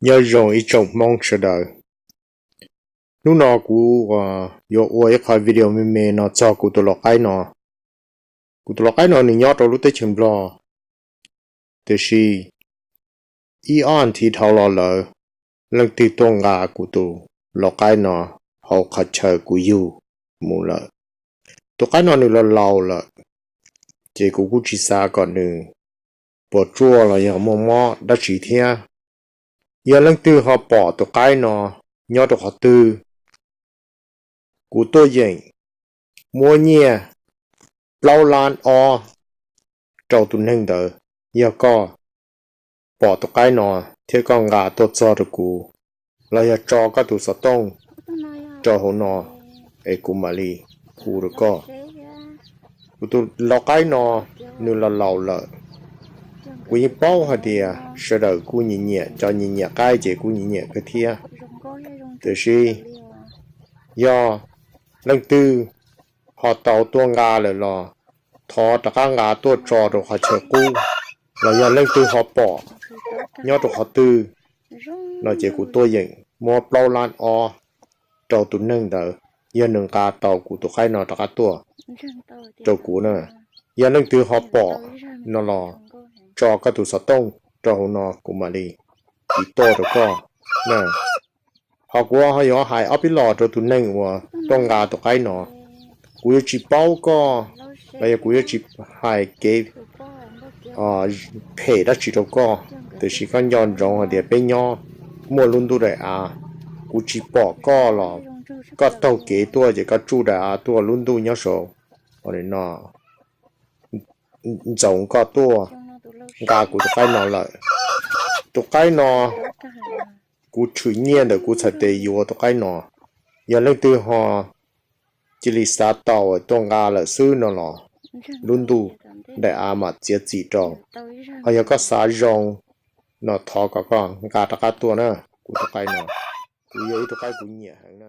Nyob zoo ib tsoom Hmoob sawv daws. Hnub no kuv yuav ua ib qho video me me no txog kuv tus lau qaib no. Kuv tus lau qaib no nws nyob rau lub teb chaws Nplog, tiam sis ib ob nthi dhau los lawm, leej twg tuaj nqa kuv tus lau qaib no hauv qhov chaw kuv yug mus lawm. Tus qaib no nws los laus lawm, ces kuv kuj tsis xav kom nws puas tsuaj los yog muaj mob dab tsi thiab. Yog leej twg ho pom tus qaib no nyob rau qhov twg, kuv tuaj yeem muab nyiaj plaub lab ob rau tus neeg ntawd. Yog koj pom tus qaib no thiab koj nqa tuaj txog rau kuv, los yog tso koj tus xov tooj rau hauv no, es kuv mam li hu rau koj. Kuv tus lau qaib no nws los laus lawm. Kuv yeej paub hais tias sawv daws kuj nyiam nyiam, cov nyiam nyiam qaib ces kuj nyiam nyiam kawg thiab. Tiam sis yog leej twg ho tau tuaj nqa lawm los thov rov qab nqa tuaj tso rau qhov chaw qub, los yog leej twg ho pom nyob rau qhov twg no ces kuv tuaj yeem muab plaub lab ob rau tus neeg ntawd, yog nws nqa tau kuv tus qaib no rov qab tuaj rau kuv na. Yog leej twg ho pom no los tso koj tus xov tooj rau hauv no, kuv mam li tiv tuaj rau koj na. Ho kuv ho yuav hais ob peb los rau tus neeg uas tuaj nqa tus qaib no. Kuv yuav tsis paub koj, los yog kuv yuav tsis hais kev phem dab tsi rau koj, tiam sis koj nco ntsoov hais tias peb nyob muaj lub ntuj daim av. Kuv tsis pom koj los koj taug kev tuaj ces koj tsuj daim av tuaj, lub ntuj nyob saud no ntxoov koj tuaj nqa kuv tus qaib no lawm. Tus qaib no kuv tshwm nyiaj ntawm kuv txhais tes yuav tus qaib no. Yog leej twg ho cia li xav tau tuaj nqa lawm xwb no los lub ntuj daim av mam txiav txim rau. Ho yog koj xav zoo no thov kom koj nqa rov qab tuaj na, kuv tus qaib no. Kuv yog ib tug qaib kuv nyiam heev na.